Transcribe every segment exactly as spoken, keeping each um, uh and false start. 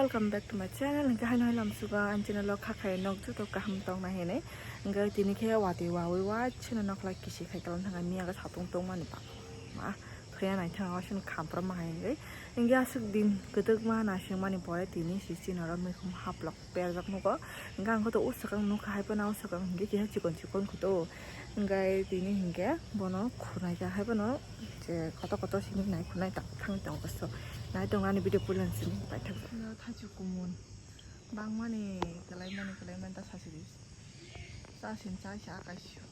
Welcome back to my channel. Hingke haino hai lamsugo ang channel o kha khai nok joto kaham tong nai hinui. Hingke tini khe watwi wawi wa chino nok lai kisi khai kalang thang miya ga satung tong mani ba. Ma thoya nai thang wa sino khampra ma hai hingke. Hingke aswk din kwtwk ma nasing mani pore tini si chino ro mikhum haplok perjak nugo. Hingke ang khe to o swkang nukha hai phano o swkang hingke keha chikon chikon khe to. Hingke tini hingke bono khunai kha hai phano je kotor kotor simi nai khunai tak thang tongo so. Nai tong ani video puila simi paithak. Thachu kumun. Bangmani kwlaimani kwlaimani ta sasidi. Chasin chaisa akaisio.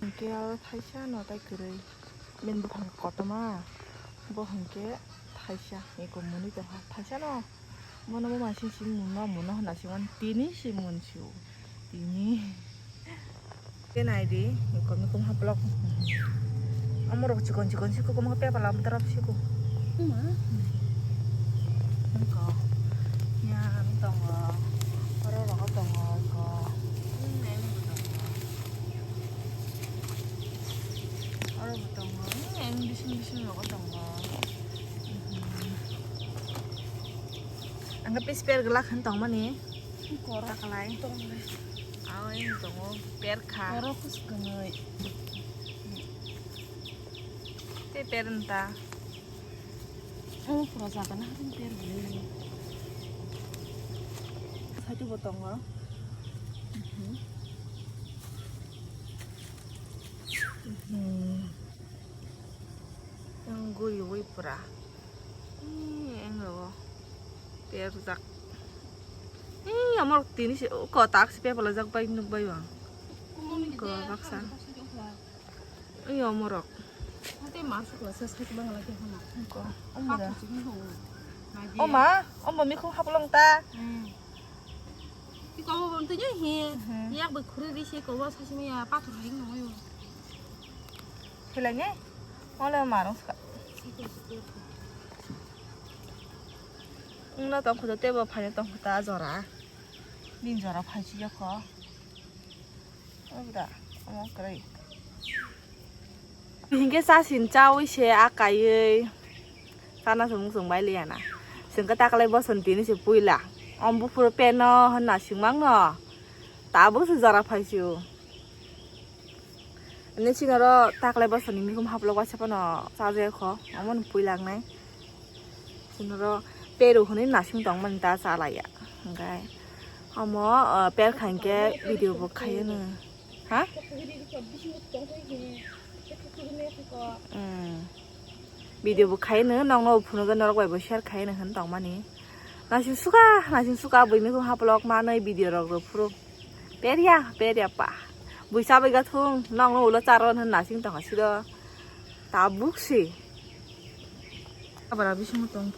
Hingke aro thaisa no tai kwrwi. Bini buphang kotorma. Bo hingke thaisa. Eko muni tongkha. Thaisa no. Bono bo machine si munma muno hwnna si mani tini si munsio. Tini. Ke nai di, eko mikhum haplok. Amorok chikon chikon siko, komo pepa lam tarap siko. Ma. Eko. Ya, tongo. Oro rogo tongo, eko. Hmm, eng bo tongo. Oro bo tongo. Hmm, eng bising bising rogo tongo. Hmm. Ang ke pis per gelak han tong mani. Korok takalai. Tongo. Aw, eng tongo. Per kha. Korok kus kwnwi. Te per nta. Oh, pura jaga na harin per bini. Satu bo tongo. Mhm. Mhm. Yang guriwi pura. Ih, yang rogo. Perjak. Ih, amor tini si, ko tak si pepa lajak bai nuk bai bang. Ko baksa. Ih, amorok. Ko, umura. Oma, ombo mikhum haplong ta. Iko bo bontu nyo hi. Mhm. Yak bai khuri ri si ko bo sasimi ya pathor hai nongo yo. Hilai ni? Ole marong ska. Wngno tong khudo tebo phaino tong khuta jora. Bin jora phai si yokho. Obda, omo kwrwi. Hinkhe chasin chawi se a kaiwi. Chana sumung sung bai liya na. Sengkhe taklai boson tini se puila. Om buphuru peno hwnna singmang no. Tabuk se jora phai si o. Ani sinoro taklai bosoni mikhum haplok waisa phano chajaya kho, omo ni puila wngnai. Sinoro peru hwnwi nasing tongmani ta chalaiya. Hwnkhe omo, ah, per khankhe video bo khaiyano. Ha? Hmm. Video bo khaiyano, nokno phunukhe norok bai bo share khaiyano hwn tongmani. Nasing suka, nasing suka bui mikhum haplok manwi video rok rw phuru. Peria, peria pa. Bui chabai ga thung, nokno ulo charon hwn nasing tongkha sido. Tabuk si. Abra bisingo tong.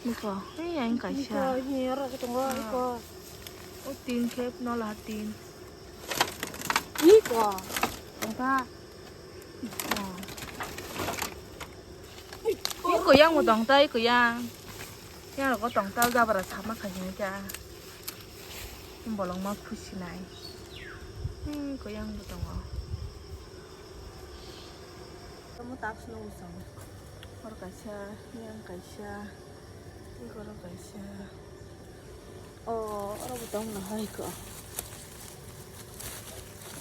Niko, ei ang kaisa. Niko, hi oro tongo, niko. O tin khep no la tin. Niko. Tongkha. Oh. Niko yang mo tongta, iko yang. Yang rok tongta jabra sama khaisini kya. Bolong ma khusi nai. Hmm, koyang bo tongo. Tamo task no usang. Hor kaisa, yang kaisa, igoro kaisa. Oh, oro bo tong na hai ko.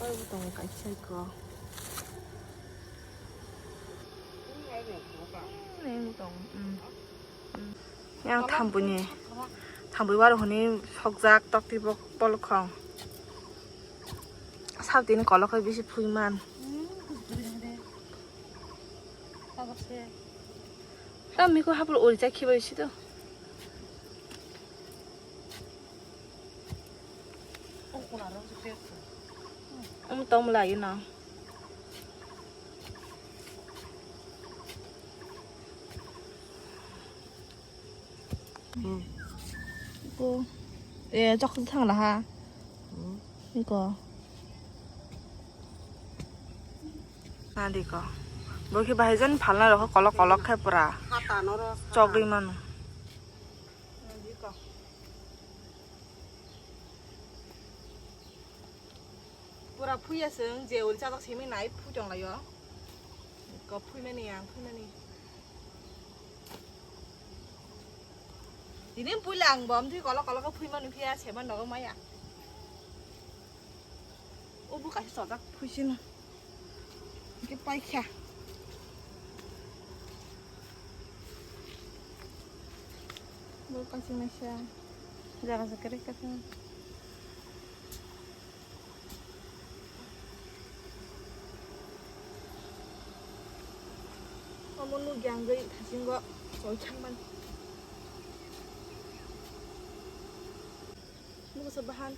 Oro bo tong kaisa ko. Hmm, yang bo tong. Hmm. Yang thambuni, thambui waro hwnwi sokjak tokti bok polokhong. Sabtini kolok hai bisi phuiman. Tamiko haplo uri chai khibai si to. Omo tong lai no. Ko. Eh, chok thang la ha. Ko. Nadi ko. Bo khe bahai jan phalna rokho kolok kolok khe pura. Chok ri mano. Pura phuya seng je ul chajak simi nai phu tong layo. Ko phui mani ang phui mani. Tini puila ang bom twi kolok kolok phuima nukhiya, sema nogo maya. Obo kaisa chojak phuisino. Hingke paikha. Bo kaisa naisa. Jaga se kerek kerek. Omo nukya hwnkhe thasingo choi thangmani. Nuksa bahan.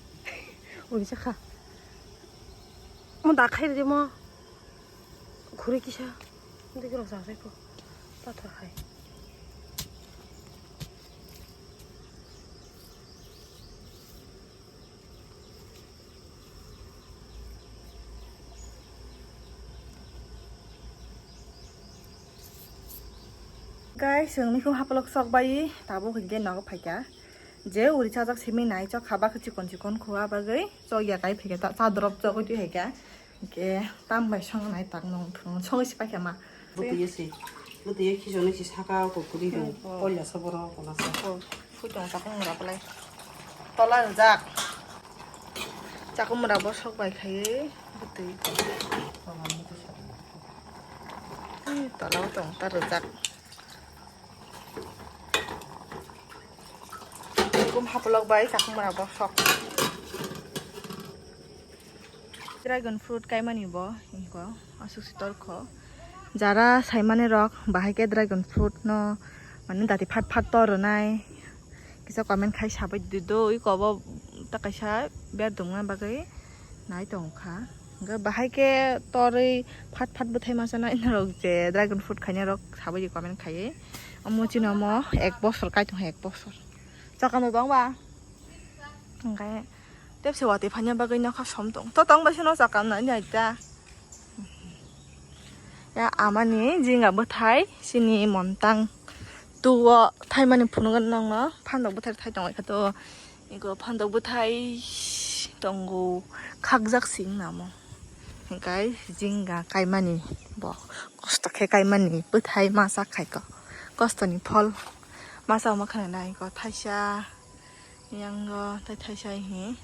Uri sakha. Mo da khai rimo. Khuri kisa. Dikiro sa sai ko. Pathor hai. Guys, ang mikhu hapalok sok bai, tabuk hingke nogo phaikha. Je uri chajak simi nai chok haba khe chikon chikon khua bagwi chok ya kai phaikha, ta chadrop chogwi twi haikha. Hingke tam bai song nai tak nong thung song si paikha ma. Bwtwi se, bwtwi khichoni si saka o kukuri rw. Hmm, oh. Poila sa borok kona sa. Oh, phui tong chakung mura belai. Tola rijak. Chakung mura bo sok bai khai bwtwi. Tola ni to sa. Hmm, tola o tong ta rijak. Kum hapulok bai chakung mura bo sok. Dragon fruit kaimani bo, iko, aswk se torkho. Jara saimani rok, bahai khe dragon fruit no, mane dati phat phat tor rwnai, kisa comment khai sabai di do, iko bo ta kaisa ber dongna bagwi nai tongkha. Hwnkhe bahai khe torwi phat phat bwthai masa nai norok je dragon fruit khainai rok sabai di comment khaiwi. Omo chini omo ek bosor kai tongkha, ek bosor. Chakano tong ba? Hwnkhe tepse watwi phanya bagwi nokha som tong. To tong bai seno chakam na ni aita. Ya amani jinga bwthai chini montang tuo thaimani phunukgo nokno phandok bwthai thai tongwi kha to. Iko phandok bwthai tongo khakjak sing namo. Hwnkhe jinga kaimani bo kosto khe kaimani bwthai masa khaiko kostoni phol masa omo khana nai ko thaisa. Yang go tai thaisa hi.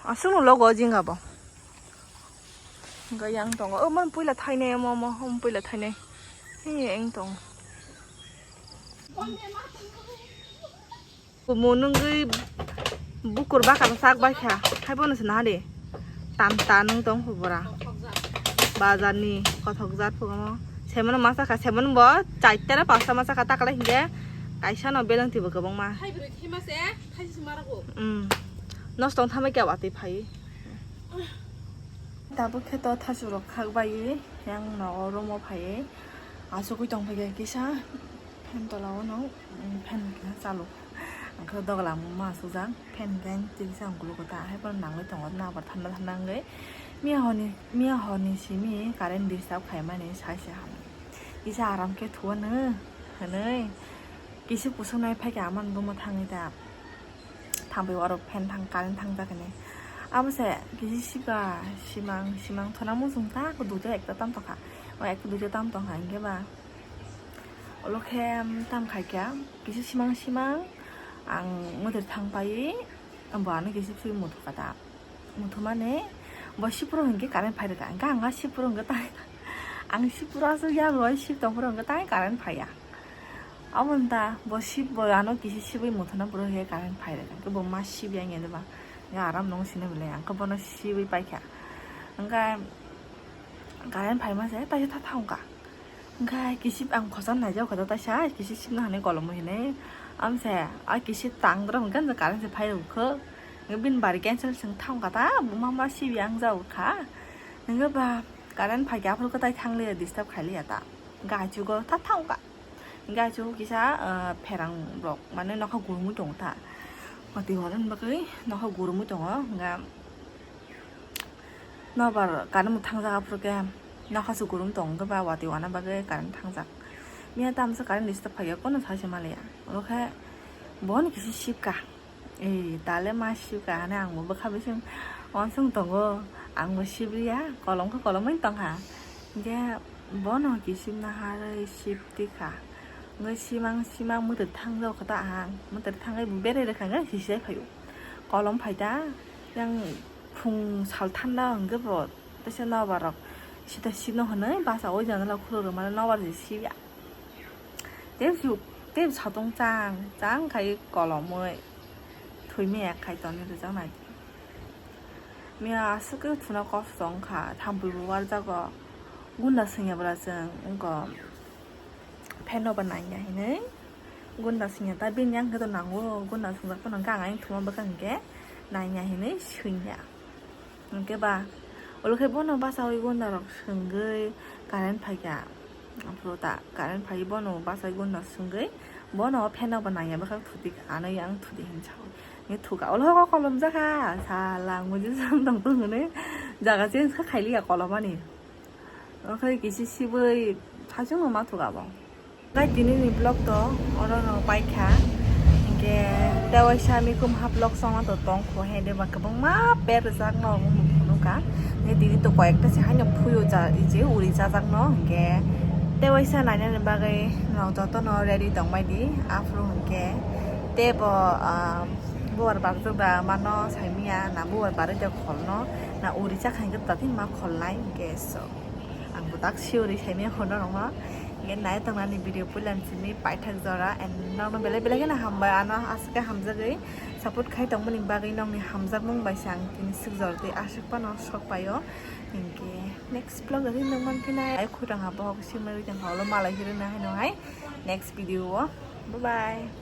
Aswk no logo jing abo. Go yang tongo. O man puila thainai mo mo hom puila thainai. Hi eng tong. Kumu nungwi bukur bakar sak bai kha. Hai bono se nahari. Tam ta nung tong bora. Bazar ni kothok jat pugomo. Semano masa kha, semano bo chaita na pasta masa kha takala hinge. Kaisa no beleng tibo kwbangma. Hai bwrwi thima se, thaisi se marago. Mm. Nos tong thamai kya watwi phai. Tabuk khe to thasu rok khak bai yang no room o phai. Asugwi tong phai kisa. Fan tola o no, mm, fan kisa chalu. Ang khe dogla mung ma sujak. Fan khe twi kisa ang kulugo ta. Hai pon nangwi tongo na ba thanda thanda wngwi. Miya honi, miya honi simi current disturb khaimani sai se ham. Kisa aram khe thuano hwnwi. Kisa kusuk nai phai khe aman bomo thangwi ta. Thangwi oro fan thang current thangjak hwnwi. Amo se kisa sibra simang, simang thona muchung ta duita ekta tam tongkha. O ekta duita tam tongkha hinkhe ba. Olo khe tam khai kha kisa simang simang ang mwtwr thang pai bo ano kisa sui muthung kha ta. Muthumani bo sipro hinkhe current phai rwkha. Hinkhe ang a sipro hinkhe tai, ang sipro aswk ya rwui sip tongphuru hinkhe tai current phaiya. Abo wngkha bo sip bo ano kisi sibui muthuna bwrwi hinkhe current phai rwkha. Hinkhe bo ma sibya hinkhe ba hinkhe aram nung sini belai ang khe bono sibui paikha. Hinkhe current phaima se taisa tha thangkha. Hinkhe kisip ang khocham naijak kha taisa kisip sibna hinwi kolomwi hinwi. Amse a kisip tangdrop hinkhe current se phai rwkha. Bini bari cancel se wng thangkha ta, buma ma sibi ang jao kha. Hinkhe ba current phaikhe aphuru kwtai thangliya, disturb khailiya ta. Hinkhe aichugo ta thangkha. Hinkhe aichugo kisa, ah, pherang rok, mane nokha gurumwi tongo ta. Watwi warwkni bagwi nokha gurumwi tongo. Hinkhe nobar current bo thangjak aphuru khe nokha se gurum tongo, hinkhe ba watwi wana bagwi current thangjak. Miya tamsa current disturb phaikhe kono sai se maliya. Oro khe bono kisa sibkha. Ei, tale ma sibka hane ang bo bwkha bising uansuk tongo. Ang bo sibriya, kolom khe kolomwi tongkha. Hinkhe bono kisimna harwi sibtikha. Wngwi simang simang mwtwr thang jao kha ta ang. Mwtwr thangwi bo berai rwkha hwnkhe sisai phaio. Kolom phai ta, yang phung sal thanda hwnkhe bo teisa nobar rok sita sino hwnwi basa o jana la khulurok mano nobar se siya. Tei su-, tei satung chang, chang khai kolomwi thwimaya khai toni rijak nai. Miya aswk khe thuna kosto wngkha, thampui bo warjago. Gunda swngya bwla chwng wngkha. Fan no ba naiya hinwi gunda swngya ta, bini yang khe to nango, gunda swngjak phano gang ayang thuma bwkha hinkhe naiya hinwi swngya. Hinkhe ba ulo khe bono bachawi gunda rok swngwi current phaikha. Aphuru ta current phaiwi bono bachawi gunda swngwi bono fan no ba naiya bwkha, thuti kha, ano yang thuti hinwi sawi. Hinkhe thuka ulo khe kolom jakha, sala ang buji tong tong hinwi jaga change kha khailiya kolomani. Okhai kisi sibui thachung ma thuka bo. Kai tini ni vlog to oro no paikha. Hinkhe tewaisa mikum ha vlog songma to tong kho he de ba kwbangma ber rijak no phunukha. Hinkhe tini to koyekta se haino phuyo ja ije uri jajak no hinkhe tewaisa nainani bagwi no joto no ready tongbai di aphuru hinkhe tebo, ah, bubar barjak da mano saimanya na bubar barwi da kholno na uri chakha hinkhe tati ma kholnai hinkhe so. Ang bo tak siyori saimaya hwnna rokno. Hinkhe nai tongnani video puila simi paithak jora and nokno belai belai kheno hambai, ano aswk khe hamjagwi support khai tongmani bagwi nokni hamjakmung bai se ang tini swk jora tei aswk phano sok paio. Hinkhe next vlog o nukmankhe nai ai khutang ha bohok simrwi tongkha ulo malai hirwna haino hai next video o. Bye bye.